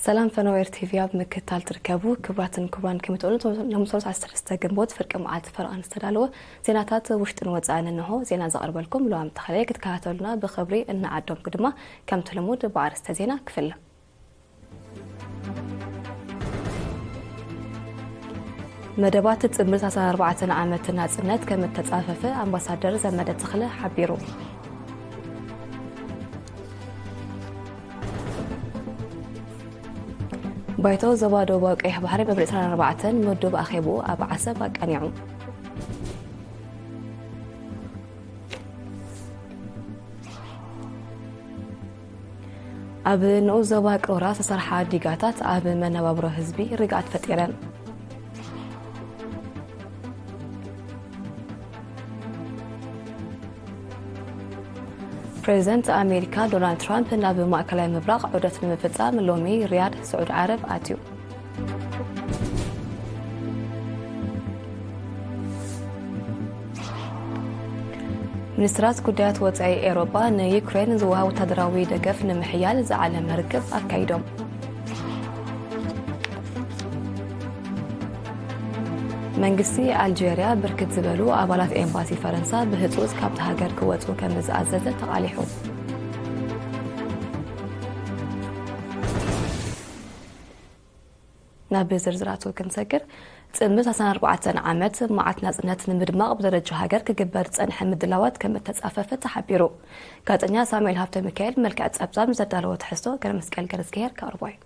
ሰላም ፈነወ ኤር ቲቪ ኣብ ምክትታል ትርከቡ ክቡራትን ክቡራን፣ ከመይ ትውዕሉ? ሎም ሰሉስ ዓሰርተ ሰለስተ ግንቦት ፍርቂ መዓልቲ ፈረቓ ዝተዳለወ ዜናታት ውሽጥን ወጻእን እንሆ። ዜና ዘቕርበልኩም ሉዋም ተኽለ። ክትከታተሉና ብኽብሪ እናዓደምኩ ድማ ከምቲ ልሙድ ብኣርእስተ ዜና ክፍለ። መደባት ጽምብል ሰላሳን ኣርባዕተን ዓመት ናጽነት ከም እተጻፈፈ ኣምባሳደር ዘመደ ተኽለ ሓቢሩ። ባይቶ ዞባ ደቡባዊ ቀይሕ ባሕሪ መበል ዕስራን ኣርባዕተን ምዱብ ኣኼብኡ ኣብ ዓሰብ ኣቃኒዑ። ኣብ ንኡስ ዞባ ቅሮራ ዝተሰርሓ ዲጋታት ኣብ መነባብሮ ህዝቢ ርግኣት ፈጢረን። ፕሬዚደንት ኣሜሪካ ዶናልድ ትራምፕ ናብ ማእከላይ ምብራቕ ዑደት ንምፍጻም ሎሚ ሪያድ ስዑድ ዓረብ ኣትዩ። ሚኒስትራት ጉዳያት ወጻኢ ኤውሮጳ ንዩክሬን ዝወሃብ ወታደራዊ ደገፍ ንምሕያል ዝዓለመ ርክብ ኣካይዶም። መንግስቲ ኣልጀርያ ብርክት ዝበሉ ኣባላት ኤምባሲ ፈረንሳ ብህጹጽ ካብቲ ሃገር ክወጹ ከም ዝኣዘዘ ተቓሊሑ። ናብ ዝርዝራቱ ክንሰግር፣ ጽምብል ሰላሳን ኣርባዕተን ዓመት መዓልቲ ናጽነት ንምድማቕ ብደረጃ ሃገር ክግበር ዝጸንሐ ምድላዋት ከም እተጻፈፈ ተሓቢሩ። ጋዜጠኛ ሳሙኤል ሃብተ ሚካኤል መልክዕ ጸብጻብ ዘዳለዎ ትሕዝቶ ገረ መስቀል ገረዝግሄር ከቕርቦ እዩ።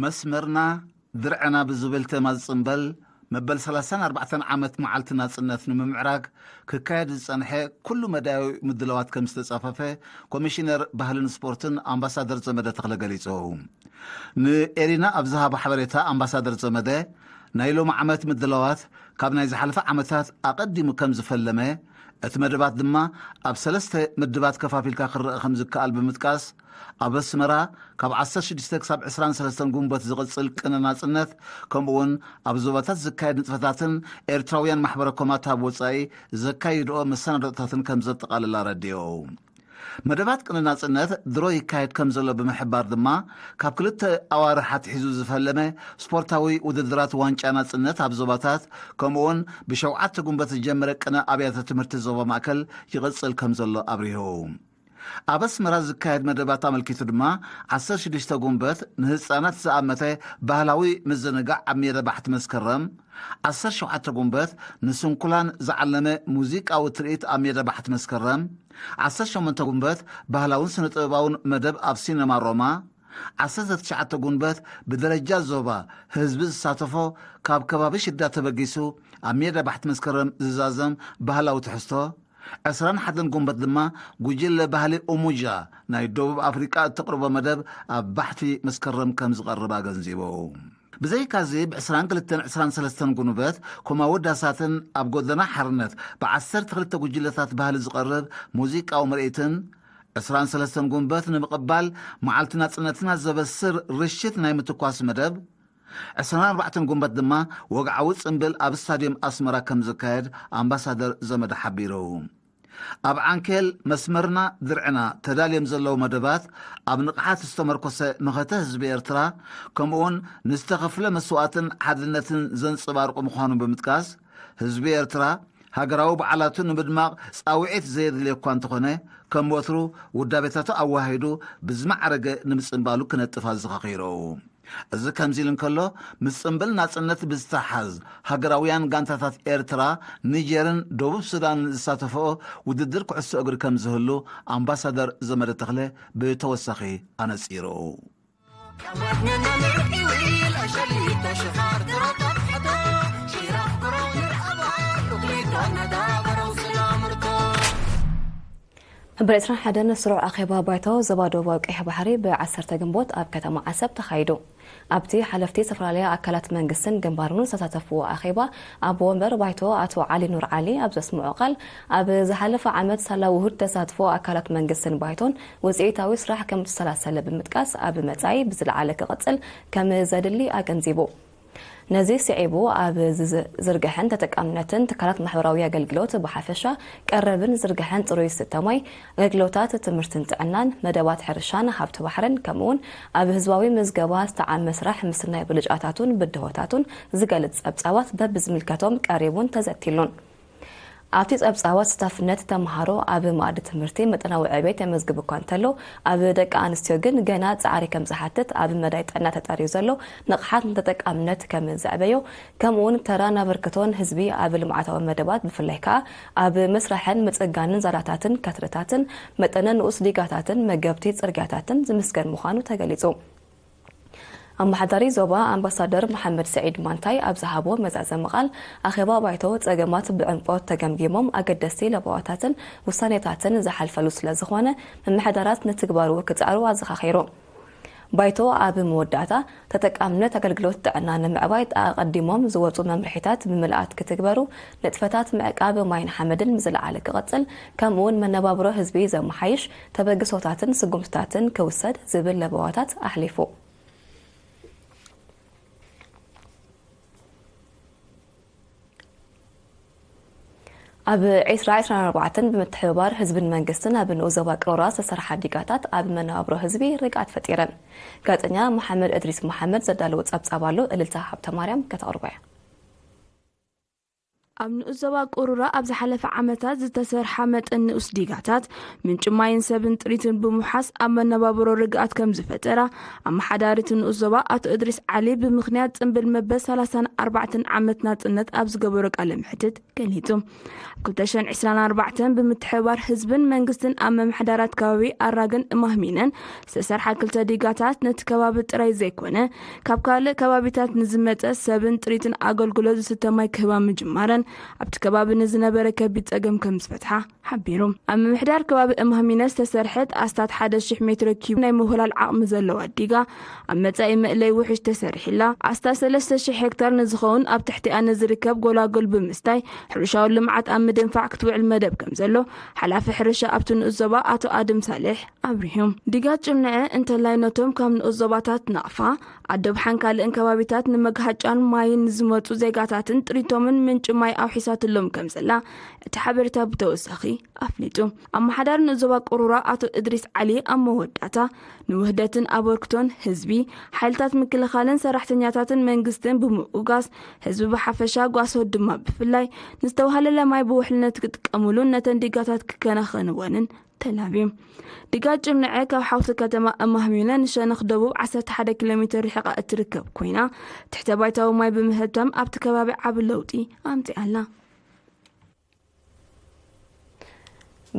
መስመርና ድርዕና ብዝብል ተማ ዝጽምበል መበል ሰላሳን ኣርባዕተን ዓመት መዓልቲ ናጽነት ንምምዕራግ ክካየድ ዝጸንሐ ኩሉ መዳያዊ ምድላዋት ከም ዝተጻፈፈ ኮሚሽነር ባህልን ስፖርትን ኣምባሳደር ዘመደ ተኽለ ገሊጹ። ንኤሪና ኣብ ዝሃቦ ሓበሬታ ኣምባሳደር ዘመደ ናይ ሎሚ ዓመት ምድላዋት ካብ ናይ ዝሓለፈ ዓመታት ኣቐዲሙ ከም ዝፈለመ፣ እቲ መደባት ድማ ኣብ ሰለስተ ምድባት ከፋፊልካ ክረኣ ከም ዝከኣል ብምጥቃስ፣ ኣብ ኣስመራ ካብ ዓሰርተ ሽዱሽተ ክሳብ ዕስራን ሰለስተን ጉንበት ዝቕጽል ቅነ ናጽነት፣ ከምኡ'ውን ኣብ ዞባታት ዝካየድ ንጥፈታትን ኤርትራውያን ማሕበረ ኮማት ኣብ ወጻኢ ዘካይድኦ መሰናዶታትን ከም ዘጠቓልል ኣረዲኡ። መደባት ቅነ ናጽነት ድሮ ይካየድ ከም ዘሎ ብምሕባር ድማ፣ ካብ ክልተ ኣዋርሕ ኣትሒዙ ዝፈለመ ስፖርታዊ ውድድራት ዋንጫ ናጽነት ኣብ ዞባታት፣ ከምኡ'ውን ብሸውዓተ ጉንበት ዝጀመረ ቅነ ኣብያተ ትምህርቲ ዞባ ማእከል ይቕጽል ከም ዘሎ ኣብሪሁ። ኣብ ኣስመራ ዝካየድ መደባት ኣመልኪቱ ድማ፣ ዓሰርተ ሽዱሽተ ጉንበት ንህጻናት ዝኣመተ ባህላዊ ምዝንጋዕ ኣብ ሜዳ ባሕቲ መስከረም፣ ዓሰርተ ሸውዓተ ጉንበት ንስንኩላን ዝዓለመ ሙዚቃዊ ትርኢት ኣብ ሜዳ ባሕቲ መስከረም፣ ዓሰርተ ሸሞንተ ጉንበት ባህላውን ስነ-ጥበባውን መደብ ኣብ ሲነማ ሮማ፣ ዓሰርተ ትሽዓተ ጉንበት ብደረጃ ዞባ ህዝቢ ዝሳተፎ ካብ ከባቢ ሽዳ ተበጊሱ ኣብ ሜዳ ባሕቲ መስከረም ዝዛዘም ባህላዊ ትሕዝቶ፣ ዕስራን ሓደን ጉንበት ድማ ጉጅለ ባህሊ ኡሙጃ ናይ ደቡብ ኣፍሪቃ እተቕርቦ መደብ ኣብ ባሕቲ መስከረም ከም ዝቐርብ ኣገንዚቡ። ብዘይካዚ፣ ብ ዕስራን ክልተን ዕስራን ሰለስተን ጉንበት ኮማዊ ዳሳትን ኣብ ጎደና ሓርነት ብ ዓሰርተ ክልተ ጉጅለታት ባህሊ ዝቐርብ ሙዚቃዊ ምርኢትን፣ ዕስራን ሰለስተን ጉንበት ንምቕባል መዓልቲ ናጽነትና ዘበስር ርሽት ናይ ምትኳስ መደብ፣ ዕስራን ኣርባዕተን ጉንበት ድማ ወግዓዊ ጽምብል ኣብ ስታድዮም ኣስመራ ከም ዝካየድ ኣምባሳደር ዘመደ ሓቢሩ። ኣብ ዓንኬል መስመርና ድርዕና ተዳልዮም ዘለዉ መደባት ኣብ ንቕሓት ዝተመርኮሰ መኸተ ህዝቢ ኤርትራ፣ ከምኡውን ንዝተኸፍለ መስዋእትን ሓድነትን ዘንጸባርቑ ምዃኑ ብምጥቃስ፣ ህዝቢ ኤርትራ ሃገራዊ በዓላቱ ንምድማቕ ጻውዒት ዘየድልዮ እኳ እንተኾነ፣ ከም ወትሩ ውዳቤታቱ ኣወሃሂዱ ብዝማዕረገ ንምጽንባሉ ክነጥፍ ኣዘኻኺሩ። እዚ ከምዚ ኢሉ እንከሎ፣ ምስ ጽምብል ናጽነት ብዝተሓዝ፣ ሃገራውያን ጋንታታት ኤርትራ፣ ኒጀርን ደቡብ ሱዳንን ዝሳተፍኦ ውድድር ኩዕሶ እግሪ ከም ዝህሉ ኣምባሳደር ዘመደ ተኽለ ብተወሳኺ ኣነጺሩ። መበል ዕስራን ሓደን ስሩዕ ኣኼባ ባይቶ ዞባ ደቡባዊ ቀይሕ ባሕሪ ብ ዓሰርተ ግንቦት ኣብ ከተማ ዓሰብ ተኻይዱ። ኣብቲ ሓለፍቲ ዝተፈላለያ ኣካላት መንግስትን ግንባርን ዝተሳተፍዎ ኣኼባ፣ ኣቦ ወንበር ባይቶ ኣቶ ዓሊ ኑር ዓሊ ኣብ ዘስምዖ ቃል፣ ኣብ ዝሓለፈ ዓመት ሳላ ውሁድ ተሳትፎ ኣካላት መንግስትን ባይቶን ውፅኢታዊ ስራሕ ከም ዝተሰላሰለ ብምጥቃስ፣ ኣብ መጻኢ ብዝለዓለ ክቕፅል ከም ዘድሊ ኣገንዚቡ። ነዚ ስዒቡ ኣብ ዝርግሐን ተጠቃምነትን ትካላት ማሕበራዊ ኣገልግሎት ብሓፈሻ፣ ቀረብን ዝርግሐን ጽሩይ ዝስተ ማይ፣ ኣገልግሎታት ትምህርትን ጥዕናን፣ መደባት ሕርሻን ሃብቲ ባሕርን፣ ከምኡውን ኣብ ህዝባዊ ምዝገባ ዝተዓመ ስራሕ ምስናይ ብልጫታቱን ብድሆታቱን ዝገልጽ ጸብጻባት በብዝምልከቶም ቀሪቡን ተዘቲሉን። ኣብቲ ጸብጻባት ተሳታፍነት ተምሃሮ ኣብ መኣዲ ትምህርቲ መጠናዊ ዕቤት የመዝግብ እኳ እንተሎ፣ ኣብ ደቂ ኣንስትዮ ግን ገና ጻዕሪ ከም ዝሓትት ኣብ መዳይ ጥዕና ተጠርዩ ዘሎ ንቕሓት ንተጠቃምነት ከም ዘዕበዮ፣ ከምኡውን ተራን ኣበርክቶን ህዝቢ ኣብ ልምዓታዊ መደባት ብፍላይ ከኣ ኣብ ምስራሕን ምጽጋንን ዛላታትን ከትርታትን መጠነ ንኡስ ዲጋታትን መገብቲ ጽርግያታትን ዝምስገን ምዃኑ ተገሊጹ። ኣመሓዳሪ ዞባ ኣምባሳደር መሓመድ ሰዒድ ማንታይ ኣብ ዝሃቦ መዛዘሚ ቃል፣ ኣኼባ ባይቶ ጸገማት ብዕምቆት ተገምጊሞም ኣገደስቲ ለበዋታትን ውሳኔታትን ዝሓልፈሉ ስለ ዝኾነ፣ ምምሕዳራት ንትግባሩ ክጽዕሩ ኣዘኻኺሩ። ባይቶ ኣብ መወዳእታ፣ ተጠቃምነት ኣገልግሎት ጥዕና ንምዕባይ ኣቐዲሞም ዝወጹ መምርሒታት ብምልኣት ክትግበሩ፣ ንጥፈታት ምዕቃብ ማይን ሓመድን ብዝለዓለ ክቐጽል፣ ከምኡውን መነባብሮ ህዝቢ ዘመሓይሽ ተበግሶታትን ስጉምትታትን ክውሰድ ዝብል ለበዋታት ኣሕሊፉ። ኣብ ዕስራ ዕስራን ኣርባዕተን ብምትሕብባር ህዝብን መንግስትን ኣብ ንኡስ ዞባ ቅሮራ ዝተሰርሓ ዲጋታት ኣብ መነባብሮ ህዝቢ ርግኣት ፈጢረን። ጋዜጠኛ መሓመድ እድሪስ መሓመድ ዘዳለዎ ጸብጻብ ኣሎ፣ እልልታ ሃብተ ማርያም ከተቕርቦ እያ። ኣብ ንኡስ ዞባ ቅሩራ ኣብ ዝሓለፈ ዓመታት ዝተሰርሓ መጠን ንኡስ ዲጋታት ምንጪ ማይን ሰብን ጥሪትን ብምውሓስ ኣብ መነባብሮ ርግኣት ከም ዝፈጠራ ኣመሓዳሪት ንኡስ ዞባ ኣቶ እድሪስ ዓሊ ብምኽንያት ጽምብል መበል ሰላሳን ኣርባዕተን ዓመት ናጽነት ኣብ ዝገበሮ ቃለ መሕትት ገሊጹ። ኣብ ክልተ ሽሕን ዕስራን ኣርባዕተን ብምትሕብባር ህዝብን መንግስትን ኣብ መምሕዳራት ከባቢ ኣራግን እማህሚነን ዝተሰርሓ ክልተ ዲጋታት ነቲ ከባቢ ጥራይ ዘይኮነ ካብ ካልእ ከባቢታት ንዝመጸ ሰብን ጥሪትን ኣገልግሎት ዝስተ ማይ ክህባ ምጅማረን ኣብቲ ከባቢ ንዝነበረ ከቢድ ጸገም ከም ዝፈትሓ ሓቢሩ። ኣብ ምምሕዳር ከባቢ እማህሚነ ዝተሰርሐት ኣስታት ሓደ ሽሕ ሜትሮ ኪዩብ ናይ ምውህላል ዓቕሚ ዘለዋ ዲጋ ኣብ መጻኢ መእለይ ውሕጅ ተሰሪሕላ ኣስታት ሰለስተ ሽሕ ሄክታር ንዝኸውን ኣብ ትሕቲኣ ንዝርከብ ጎላጉል ብምስታይ ሕርሻዊ ልምዓት ኣብ ምድንፋዕ ክትውዕል መደብ ከም ዘሎ ሓላፊ ሕርሻ ኣብቲ ንኡስ ዞባ ኣቶ ኣድም ሳልሕ ኣብሪሁ። ዲጋ ጭምንዐ እንተላይ ነቶም ካብ ንኡስ ዞባታት ናቕፋ፣ ኣዶብሓን ካልእን ከባቢታት ንመግሃጫን ማይን ንዝመጹ ዜጋታትን ጥሪቶምን ምንጪ ማይ ኣውሒሳትሎም ከም ዘላ እቲ ሓበሬታ ብተወሳኺ ኣፍሊጡ። ኣመሓዳሪ ንኡስ ዞባ ቅሩራ ኣቶ እድሪስ ዓሊ ኣብ መወዳእታ ንውህደትን ኣበርክቶን ህዝቢ፣ ሓይልታት ምክልኻልን ሰራሕተኛታትን መንግስትን ብምውጋዝ ህዝቢ ብሓፈሻ ጓሶት ድማ ብፍላይ ንዝተዋህለለ ማይ ብውሕልነት ክጥቀምሉን ነተን ዲጋታት ክከናኸንወንን ተላብዩ። ዲጋ ጭምንዐ ካብ ሓውሲ ከተማ እማህሚነ ንሸነኽ ደቡብ ዓሰርተ ሓደ ኪሎ ሜትር ርሒቓ እትርከብ ኮይና ትሕተ ባይታዊ ማይ ብምህብታም ኣብቲ ከባቢ ዓቢ ለውጢ ኣምጺኣላ።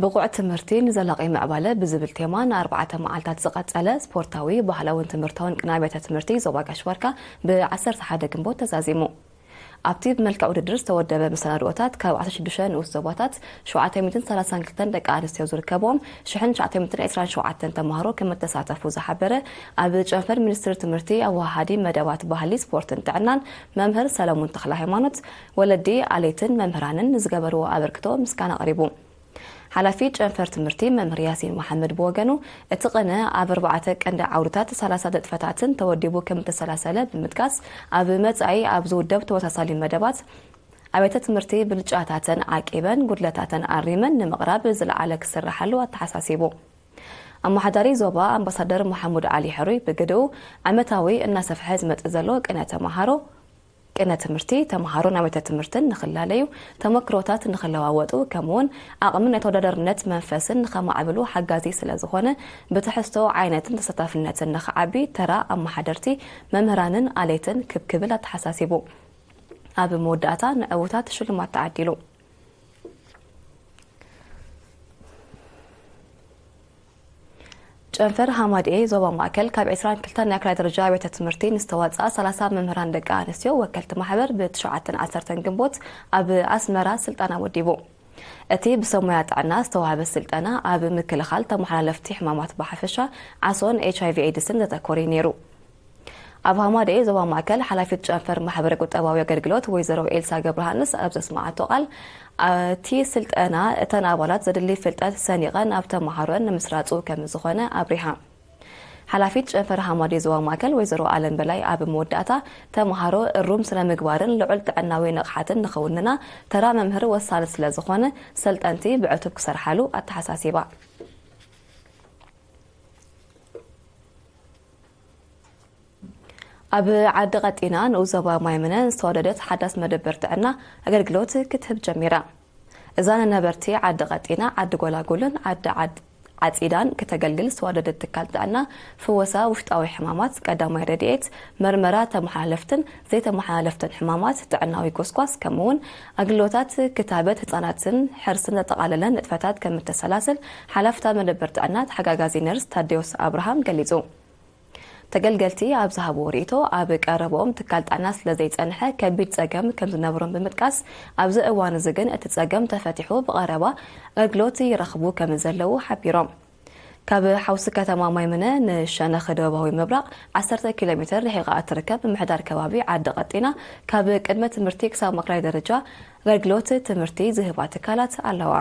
ብቑዕ ትምህርቲ ንዘላቒ ምዕባለ ብዝብል ቴማ ንኣርባዕተ መዓልታት ዝቐጸለ ስፖርታዊ፣ ባህላውን ትምህርታውን ቅነ ኣብያተ ትምህርቲ ዞባ ጋሽ ባርካ ብ ዓሰርተ ሓደ ግንቦት ተዛዚሙ። ኣብቲ ብመልክዕ ውድድር ዝተወደበ መሰናድኦታት ካብ ዓሰርተ ሽዱሽተ ንኡስ ዞባታት ሸውዓተ ሚእትን ሰላሳን ክልተን ደቂ ኣንስትዮ ዝርከብዎም ሽሕን ትሽዓተ ሚእትን ዕስራን ሸውዓተን ተምሃሮ ከም እተሳተፉ ዝሓበረ ኣብ ጨንፈር ሚኒስትሪ ትምህርቲ ኣወሃሃዲ መደባት ባህሊ፣ ስፖርትን ጥዕናን መምህር ሰለሙን ተኽለ ሃይማኖት፣ ወለዲ፣ ኣለይትን መምህራንን ንዝገበርዎ ኣበርክቶ ምስጋና ኣቕሪቡ። ሓላፊ ጨንፈር ትምህርቲ መምህር ያሲን መሓመድ ብወገኑ፣ እቲ ቅነ ኣብ ኣርባዕተ ቀንዲ ዓውድታት ሰላሳ ንጥፈታትን ተወዲቡ ከም እተሰላሰለ ብምጥቃስ፣ ኣብ መጻኢ ኣብ ዝውደብ ተመሳሳሊ መደባት ኣብያተ ትምህርቲ ብልጫታተን ዓቂበን ጉድለታተን ኣሪመን ንምቕራብ ዝለዓለ ክስራሓሉ ኣተሓሳሲቡ። ኣመሓዳሪ ዞባ ኣምባሳደር መሓሙድ ዓሊ ሕሩይ ብግድኡ፣ ዓመታዊ እናሰፍሐ ዝመጽእ ዘሎ ቅነ ተመሃሮ ቅነ ትምህርቲ፣ ተምሃሮን ኣብያተ ትምህርትን ንኽላለዩ፣ ተመክሮታት ንኽለዋወጡ፣ ከምኡውን ዓቕምን ናይ ተወዳዳርነት መንፈስን ንኸማዕብሉ ሓጋዚ ስለ ዝኾነ፣ ብትሕዝቶ፣ ዓይነትን ተሳታፍነትን ንኽዓቢ ተራ ኣመሓደርቲ፣ መምህራንን ኣለይትን ክብ ክብል ኣተሓሳሲቡ። ኣብ መወዳእታ ንዕዉታት ሽልማት ተዓዲሉ። ጨንፈር ሃማድኤ ዞባ ማእከል ካብ ዕስራን ክልተን ናይ ካልኣይ ደረጃ ኣብያተ ትምህርቲ ንዝተዋፅኣ ሰላሳ መምህራን ደቂ ኣንስትዮ ወከልቲ ማሕበር ብትሽዓተን ዓሰርተን ግንቦት ኣብ ኣስመራ ስልጠና ወዲቡ። እቲ ብሰብ ሞያ ጥዕና ዝተዋህበ ስልጠና ኣብ ምክልኻል ተመሓላለፍቲ ሕማማት ብሓፈሻ ዓሶን ኤች ኣይ ቪ ኤድስን ዘተኮረ እዩ ነይሩ። ኣብ ሃማደኤ ዞባ ማእከል ሓላፊት ጨንፈር ማሕበረ ቁጠባዊ ኣገልግሎት ወይዘሮ ኤልሳ ገብረሃንስ ኣብ ዘስመዓቶ ቃል፣ እቲ ስልጠና እተን ኣባላት ዘድሊ ፍልጠት ሰኒቐን ኣብ ተመሃሮን ንምስራጹ ከም ዝኾነ ኣብሪሃ። ሓላፊት ጨንፈር ሃማዴ ዞባ ማእከል ወይዘሮ ኣለም በላይ ኣብ መወዳእታ፣ ተምሃሮ እሩም ስነ ምግባርን ልዑል ጥዕናዊ ንቕሓትን ንኽውንና ተራ መምህር ወሳኒ ስለ ዝኾነ፣ ሰልጠንቲ ብዕቱብ ክሰርሓሉ ኣተሓሳሲባ። ኣብ ዓዲ ቀጢና ንኡስ ዞባ ማይምነ ዝተዋደደት ሓዳስ መደበር ጥዕና ኣገልግሎት ክትህብ ጀሚራ። እዛ ንነበርቲ ዓዲ ቀጢና፣ ዓዲ ጎላጉልን ዓዲ ዓድ-፣ ዓጺዳን ክተገልግል ዝተዋደደት ትካል ጥዕና፣ ፍወሳ ውሽጣዊ ሕማማት፣ ቀዳማይ ረድኤት፣ መርመራ ተመሓላለፍትን ዘይተመሓላለፍትን ሕማማት፣ ጥዕናዊ ጎስጓስ፣ ከምኡውን ኣገልግሎታት ክታበት ህጻናትን ሕርስን ዘጠቓለለ ንጥፈታት ከም እተሰላስል ሓላፍታ መደበር ጥዕና ተሓጋጋዚ ነርስ ታዴዎስ ኣብርሃም ገሊጹ። ተገልገልቲ ኣብ ዝሃብዎ ርእይቶ፣ ኣብ ቀረባኦም ትካል ጥዕና ስለ ዘይጸንሐ ከቢድ ጸገም ከም ዝነበሮም ብምጥቃስ፣ ኣብዚ እዋን እዚ ግን እቲ ጸገም ተፈቲሑ ብቐረባ ኣገልግሎት ይረኽቡ ከም ዘለዉ ሓቢሮም። ካብ ሓውሲ ከተማ ማይምነ ንሸነኽ ደቡባዊ ምብራቕ ዓሰርተ ኪሎ ሜትር ርሒቓ እትርከብ ምምሕዳር ከባቢ ዓዲ ቀጢና፣ ካብ ቅድመ ትምህርቲ ክሳብ ማእከላይ ደረጃ ኣገልግሎት ትምህርቲ ዝህባ ትካላት ኣለዋ።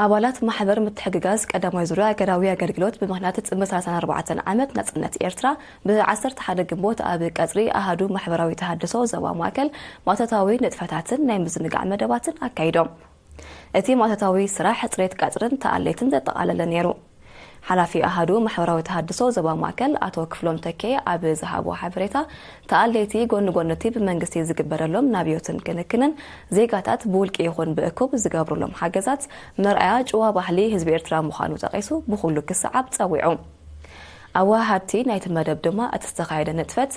ኣባላት ማሕበር ምትሕግጋዝ ቀዳማይ ዙርያ ሃገራዊ ኣገልግሎት ብምኽንያት ጽምብል ሰላሳን ኣርባዕተን ዓመት ናጽነት ኤርትራ ብ ዓሰርተ ሓደ ግንቦት ኣብ ቀጽሪ ኣሃዱ ማሕበራዊ ተሃድሶ ዞባ ማእከል ማእቶታዊ ንጥፈታትን ናይ ምዝንጋዕ መደባትን ኣካይዶም። እቲ ማእቶታዊ ስራሕ ጽሬት ቀጽርን ተኣሌትን ዘጠቓለለ ነይሩ። ሓላፊ ኣሃዱ ማሕበራዊ ተሃድሶ ዞባ ማእከል ኣቶ ክፍሎም ተኬ ኣብ ዝሃቦ ሓበሬታ፣ ተኣለይቲ ጎኒ ጎኒ እቲ ብመንግስቲ ዝግበረሎም ናብዮትን ክንክንን ዜጋታት ብውልቂ ይኹን ብእኩብ ዝገብሩሎም ሓገዛት መርኣያ ጭዋ ባህሊ ህዝቢ ኤርትራ ምዃኑ ጠቒሱ፣ ብኹሉ ክሰዓብ ጸዊዑ። ኣወሃሃድቲ ናይቲ መደብ ድማ እቲ ዝተኻየደ ንጥፈት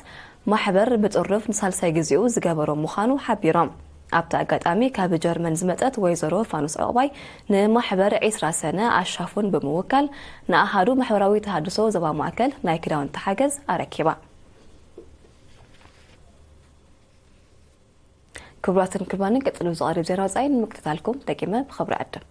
ማሕበር ብጥርኑፍ ንሳልሳይ ግዜኡ ዝገበሮ ምዃኑ ሓቢሮም። ኣብቲ ኣጋጣሚ ካብ ጀርመን ዝመጸት ወይዘሮ ፋኑስ ዑቕባይ ንማሕበር ዒስራ ሰነ ኣሻፉን ብምውካል ንኣሃዱ ማሕበራዊ ተሃድሶ ዞባ ማእከል ናይ ክዳውንቲ ሓገዝ ኣረኪባ። ክቡራትን ክቡራንን፣ ቀጽሉ ዝቐርብ ዜና ወጻኢ ንምክትታልኩም ደጊመ ብኽብሪ ዕድም።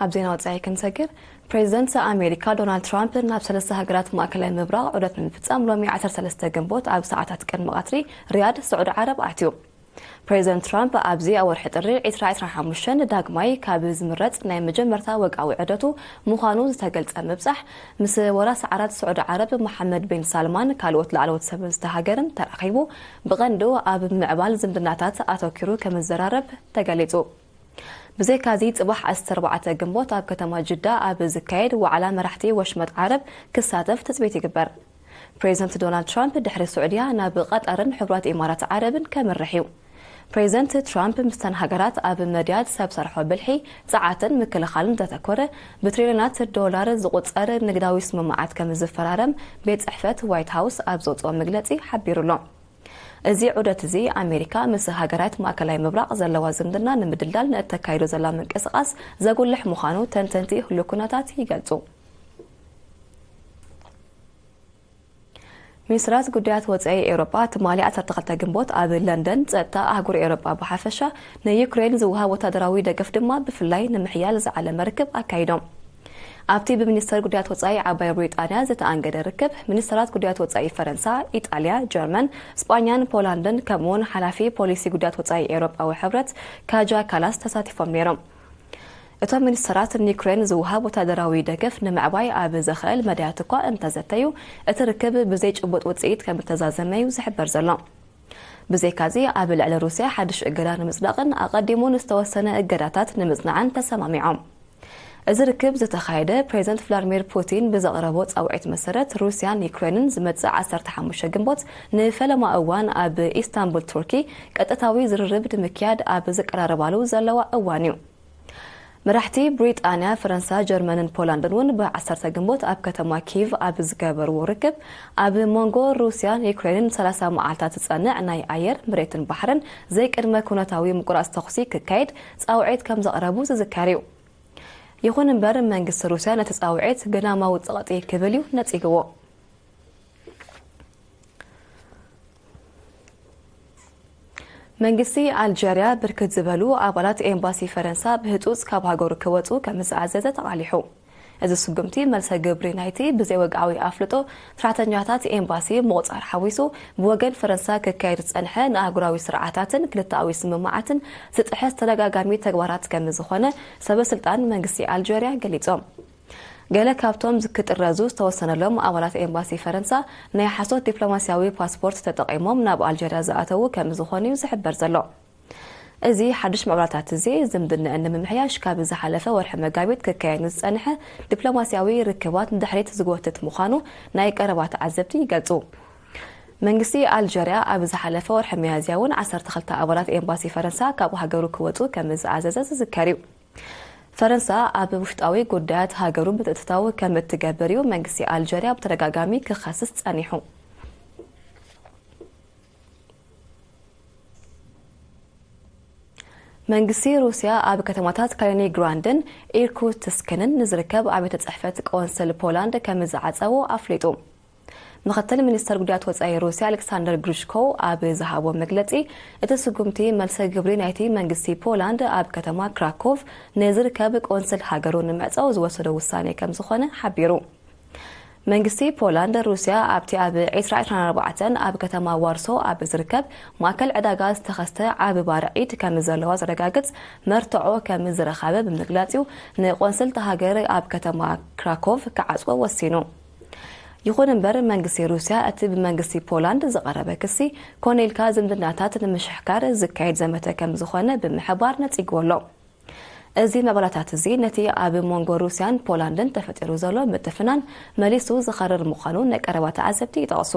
ኣብ ዜና ወጻኢ ክንሰግር፣ ፕሬዚደንት ኣሜሪካ ዶናልድ ትራምፕ ናብ ሰለስተ ሃገራት ማእከላይ ምብራቕ ዑደት ንምፍጻም ሎሚ ዓሰርተ ሰለስተ ግንቦት ኣብ ሰዓታት ቅድሚ ቀትሪ ሪያድ፣ ስዑዲ ዓረብ ኣትዩ። ፕሬዚደንት ትራምፕ ኣብዚ ኣብ ወርሒ ጥሪ ዕስራ ዕስራን ሓሙሽተን ዳግማይ ካብ ዝምረጽ ናይ መጀመርታ ወግዓዊ ዑደቱ ምዃኑ ዝተገልጸ ምብጻሕ፣ ምስ ወራስ ዓራት ስዑዲ ዓረብ መሓመድ ቢን ሳልማን ካልኦት ላዕለዎት ሰብ መስተ ሃገርን ተራኺቡ፣ ብቐንዱ ኣብ ምዕባል ዝምድናታት ኣተኲሩ ከም ዝዘራረብ ተገሊጹ። ብዘይካዚ፣ ጽባሕ ዓሰርተ ኣርባዕተ ግንቦት ኣብ ከተማ ጅዳ ኣብ ዝካየድ ዋዕላ መራሕቲ ወሽመጥ ዓረብ ክሳተፍ ትጽቢት ይግበር። ፕሬዚደንት ዶናልድ ትራምፕ ድሕሪ ስዑድያ ናብ ቀጠርን ሕቡራት ኢማራት ዓረብን ከምርሕ እዩ። ፕሬዚደንት ትራምፕ ምስተን ሃገራት ኣብ መድያት ሰብ ሰርሖ ብልሒ፣ ጸዓትን ምክልኻልን ዘተኮረ ብትሪልዮናት ዶላር ዝቑጸር ንግዳዊ ስምምዓት ከም ዝፈራረም ቤት ጽሕፈት ዋይት ሃውስ ኣብ ዘውጽኦ መግለጺ ሓቢሩ ኣሎ። እዚ ዑደት እዚ ኣሜሪካ ምስ ሃገራት ማእከላይ ምብራቕ ዘለዋ ዝምድና ንምድልዳል ንእተካይዶ ዘላ ምንቅስቓስ ዘጉልሕ ምዃኑ ተንተንቲ ህሉው ኩነታት ይገልጹ። ሚኒስትራት ጉዳያት ወጻኢ ኤውሮጳ ትማሊ ዓሰርተ ክልተ ግንቦት ኣብ ለንደን ጸጥታ ኣህጉር ኤውሮጳ ብሓፈሻ ንዩክሬን ዝወሃብ ወታደራዊ ደገፍ ድማ ብፍላይ ንምሕያል ዝዓለመ ርክብ ኣካይዶም። ኣብቲ ብሚኒስተር ጉዳያት ወጻኢ ዓባይ ብሪጣንያ ዝተኣንገደ ርክብ፣ ሚኒስተራት ጉዳያት ወጻኢ ፈረንሳ፣ ኢጣልያ፣ ጀርመን፣ ስጳኛን ፖላንድን ከምኡውን ሓላፊ ፖሊሲ ጉዳያት ወጻኢ ኤውሮጳዊ ሕብረት ካጃ ካላስ ተሳቲፎም ነይሮም። እቶም ሚኒስተራት ንዩክሬን ዝወሃብ ወታደራዊ ደገፍ ንምዕባይ ኣብ ዘኽእል መዳያት እኳ እንተዘተዩ፣ እቲ ርክብ ብዘይ ጭቡጥ ውጽኢት ከም እተዛዘመ እዩ ዝሕበር ዘሎ። ብዘይካዚ፣ ኣብ ልዕሊ ሩስያ ሓድሽ እገዳ ንምጽዳቕን ኣቐዲሙ ንዝተወሰነ እገዳታት ንምጽናዕን ተሰማሚዖም። እዚ ርክብ ዝተኻየደ፣ ፕሬዚደንት ቭላድሚር ፑቲን ብዘቕረቦ ጻውዒት መሰረት፣ ሩስያን ዩክሬንን ዝመጽእ ዓሰርተ ሓሙሽተ ግንቦት ንፈለማ እዋን ኣብ ኢስታንቡል ቱርኪ ቀጥታዊ ዝርርብ ንምክያድ ኣብ ዝቀራረባሉ ዘለዋ እዋን እዩ። መራሕቲ ብሪጣንያ፣ ፈረንሳ፣ ጀርመንን ፖላንድን እውን ብ ዓሰርተ ግንቦት ኣብ ከተማ ኪቭ ኣብ ዝገበርዎ ርክብ፣ ኣብ መንጎ ሩስያን ዩክሬንን ሰላሳ መዓልታት ዝጸንዕ ናይ ኣየር፣ መሬትን ባሕርን ዘይቅድመ ኩነታዊ ምቁራጽ ተኹሲ ክካየድ ጻውዒት ከም ዘቕረቡ ዝዝከር እዩ። ይኹን እምበር፣ መንግስቲ ሩስያ ነቲ ጻውዒት ገዳማዊ ጸቕጢ ክብል እዩ ነጺግዎ። መንግስቲ ኣልጀርያ ብርክት ዝበሉ ኣባላት ኤምባሲ ፈረንሳ ብህጹጽ ካብ ሃገሩ ክወጹ ከም ዝኣዘዘ ተቓሊሑ። እዚ ስጉምቲ መልሰ ግብሪ ናይቲ ብዘይወግዓዊ ኣፍልጦ ሰራሕተኛታት ኤምባሲ ምቑጻር ሓዊሱ፣ ብወገን ፈረንሳ ክካየድ ዝጸንሐ ንኣህጉራዊ ስርዓታትን ክልተኣዊ ስምምዓትን ዝጥሕስ ተደጋጋሚ ተግባራት ከም ዝኾነ ሰበ ስልጣን መንግስቲ ኣልጀርያ ገሊጾም። ገለ ካብቶም ዝክጥረዙ ዝተወሰነሎም ኣባላት ኤምባሲ ፈረንሳ ናይ ሓሶት ዲፕሎማስያዊ ፓስፖርት ተጠቒሞም ናብ ኣልጀርያ ዝኣተዉ ከም ዝኾኑ እዩ ዝሕበር ዘሎ። እዚ ሓድሽ ምዕባለታት እዚ ዝምድናኣን ንምምሕያሽ ካብ ዝሓለፈ ወርሒ መጋቢት ክካየድ ዝጸንሐ ዲፕሎማስያዊ ርክባት ንድሕሪት ዝጎትት ምዃኑ ናይ ቀረባ ተዓዘብቲ ይገልጹ። መንግስቲ ኣልጀርያ ኣብ ዝሓለፈ ወርሒ ሚያዝያ እውን ዓሰርተ ክልተ ኣባላት ኤምባሲ ፈረንሳ ካብ ሃገሩ ክወጹ ከም ዝኣዘዘ ዝዝከር እዩ። ፈረንሳ ኣብ ውሽጣዊ ጉዳያት ሃገሩ ምትእትታው ከም እትገብር እዩ መንግስቲ ኣልጀርያ ብተደጋጋሚ ክኸስስ ጸኒሑ። መንግስቲ ሩስያ ኣብ ከተማታት ካሊኒንግራንድን ኢርኩትስክንን ንዝርከብ ኣብ ቤተ ጽሕፈት ቆንስል ፖላንድ ከም ዝዓጸዎ ኣፍሊጡ። ምኽትል ሚኒስተር ጉዳያት ወጻኢ ሩስያ ኣሌክሳንደር ግሪሽኮ ኣብ ዝሃቦ መግለጺ፣ እቲ ስጉምቲ መልሰ ግብሪ ናይቲ መንግስቲ ፖላንድ ኣብ ከተማ ክራኮቭ ንዝርከብ ቆንስል ሃገሩ ንምዕጻው ዝወሰዶ ውሳኔ ከም ዝኾነ ሓቢሩ። መንግስቲ ፖላንድ ሩስያ ኣብቲ ኣብ ዕስራ ዕስራን ኣርባዕተን ኣብ ከተማ ዋርሶ ኣብ ዝርከብ ማእከል ዕዳጋ ዝተኸስተ ዓቢ ባርዕ ኢድ ከም ዘለዋ ዘረጋግጽ መርትዖ ከም ዝረኸበ ብምግላጽ እዩ ንቆንስል እታ ሃገር ኣብ ከተማ ክራኮቭ ክዓጽዎ ወሲኑ። ይኹን እምበር መንግስቲ ሩስያ እቲ ብመንግስቲ ፖላንድ ዝቐረበ ክሲ ኮነ ኢልካ ዝምድናታት ንምሽሕካር ዝካየድ ዘመተ ከም ዝኾነ ብምሕባር ነጺግዎ ኣሎ። እዚ ምዕባለታት እዚ ነቲ ኣብ መንጎ ሩስያን ፖላንድን ተፈጢሩ ዘሎ ምትፍናን መሊሱ ዝኸርር ምዃኑ ናይ ቀረባ ተዓዘብቲ ይጠቕሱ።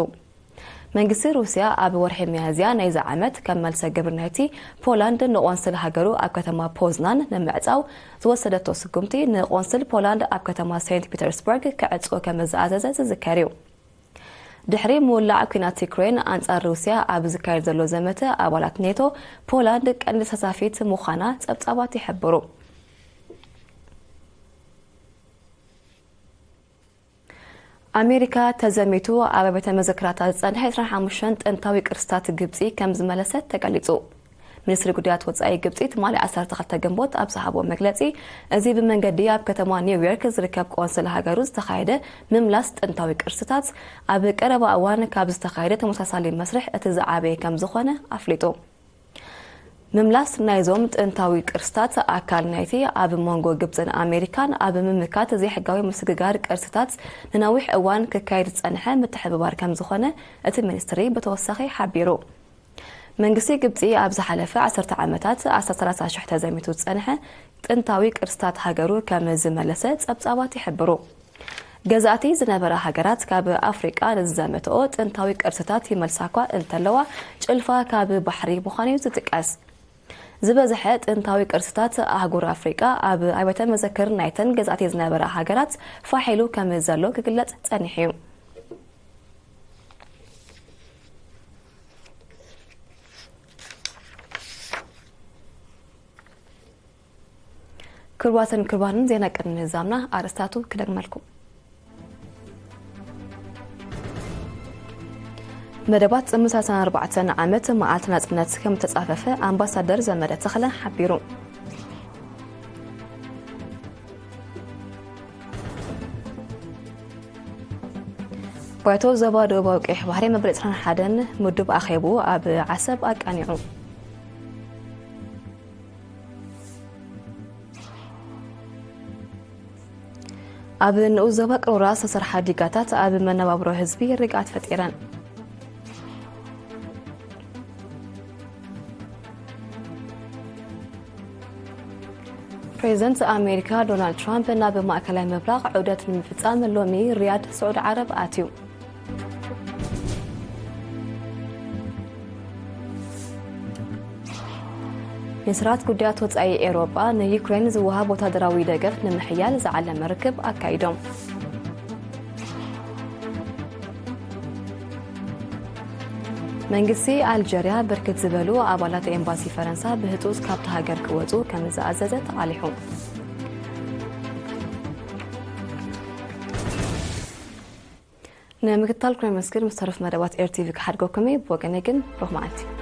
መንግስቲ ሩስያ ኣብ ወርሒ ሚያዝያ ናይዚ ዓመት ከም መልሰ ግብሪ ናይቲ ፖላንድ ንቆንስል ሃገሩ ኣብ ከተማ ፖዝናን ንምዕጻው ዝወሰደቶ ስጉምቲ ንቆንስል ፖላንድ ኣብ ከተማ ሴንት ፒተርስበርግ ክዕጽዎ ከም ዝኣዘዘ ዝዝከር እዩ። ድሕሪ ምውላዕ ኲናት ዩክሬን ኣንጻር ሩስያ ኣብ ዝካየድ ዘሎ ዘመተ ኣባላት ኔቶ ፖላንድ ቀንዲ ተሳታፊት ምዃና ጸብጻባት ይሕብሩ። ኣሜሪካ ተዘሚቱ ኣብ ቤተ መዘክራታ ዝጸንሐ ዕስራን ሓሙሽተን ጥንታዊ ቅርስታት ግብጺ ከም ዝመለሰት ተገሊጹ። ሚኒስትሪ ጉዳያት ወጻኢ ግብጺ ትማሊ ዓሰርተ ክልተ ግንቦት ኣብ ዝሃቦ መግለጺ፣ እዚ ብመንገዲ ኣብ ከተማ ኒውዮርክ ዝርከብ ቆንስል ሃገሩ ዝተኻየደ ምምላስ ጥንታዊ ቅርስታት ኣብ ቀረባ እዋን ካብ ዝተኻየደ ተመሳሳሊ መስርሕ እቲ ዝዓበየ ከም ዝኾነ ኣፍሊጡ። ምምላስ ናይዞም ጥንታዊ ቅርስታት ኣካል ናይቲ ኣብ መንጎ ግብጽን ኣሜሪካን ኣብ ምምካት ዘይሕጋዊ ምስግጋር ቅርስታት ንነዊሕ እዋን ክካየድ ዝጸንሐ ምትሕብባር ከም ዝኾነ እቲ ሚኒስትሪ ብተወሳኺ ሓቢሩ። መንግስቲ ግብጺ ኣብ ዝሓለፈ ዓሰርተ ዓመታት ኣስታት ሰላሳ ሽሕ ተዘሚቱ ዝጸንሐ ጥንታዊ ቅርስታት ሃገሩ ከም ዝመለሰ ጸብጻባት ይሕብሩ። ገዛእቲ ዝነበራ ሃገራት ካብ ኣፍሪቃ ንዝዘመትኦ ጥንታዊ ቅርስታት ይመልሳ እኳ እንተለዋ፣ ጭልፋ ካብ ባሕሪ ምዃኑ እዩ ዝጥቀስ። ዝበዝሐ ጥንታዊ ቅርስታት ኣህጉር ኣፍሪቃ ኣብ ኣብያተ መዘክር ናይተን ገዛእቲ ዝነበራ ሃገራት ፋሕ ኢሉ ከም ዘሎ ክግለጽ ጸኒሑ እዩ። ክቡራትን ክቡራንን፣ ዜና ቅድሚ ምዛምና ኣርእስታቱ ክደግመልኩም። መደባት ጽምብል ሰላሳን ኣርባዕተን ዓመት መዓልቲ ናጽነት ከም ተጻፈፈ ኣምባሳደር ዘመደ ተኽለ ሓቢሩ። ባይቶ ዞባ ደቡባዊ ቀይሕ ባሕሪ መበል ዕስራን ሓደን ምዱብ ኣኼብኡ ኣብ ዓሰብ ኣቃኒዑ። ኣብ ንኡስ ዞባ ቅርውራ ዝተሰርሓ ዲጋታት ኣብ መነባብሮ ህዝቢ ርግኣት ፈጢረን። ፕሬዚደንት ኣሜሪካ ዶናልድ ትራምፕ ናብ ማእከላይ ምብራቕ ዑደት ንምፍጻም ሎሚ ሪያድ ስዑዲ ዓረብ ኣትዩ። ሚኒስትራት ጉዳያት ወጻኢ ኤውሮጳ ንዩክሬን ዝወሃብ ወታደራዊ ደገፍ ንምሕያል ዝዓለመ ርክብ ኣካይዶም። መንግስቲ ኣልጀርያ ብርክት ዝበሉ ኣባላት ኤምባሲ ፈረንሳ ብህጹጽ ካብቲ ሃገር ክወጹ ከም ዝኣዘዘ ተቓሊሑ። ንምክትታል ኩነ መስግን ምስ ተረፍ መደባት ኤር ቲቪ ክሓድገኩም እየ። ብወገነይ ግን ብሩኽ መዓልቲ።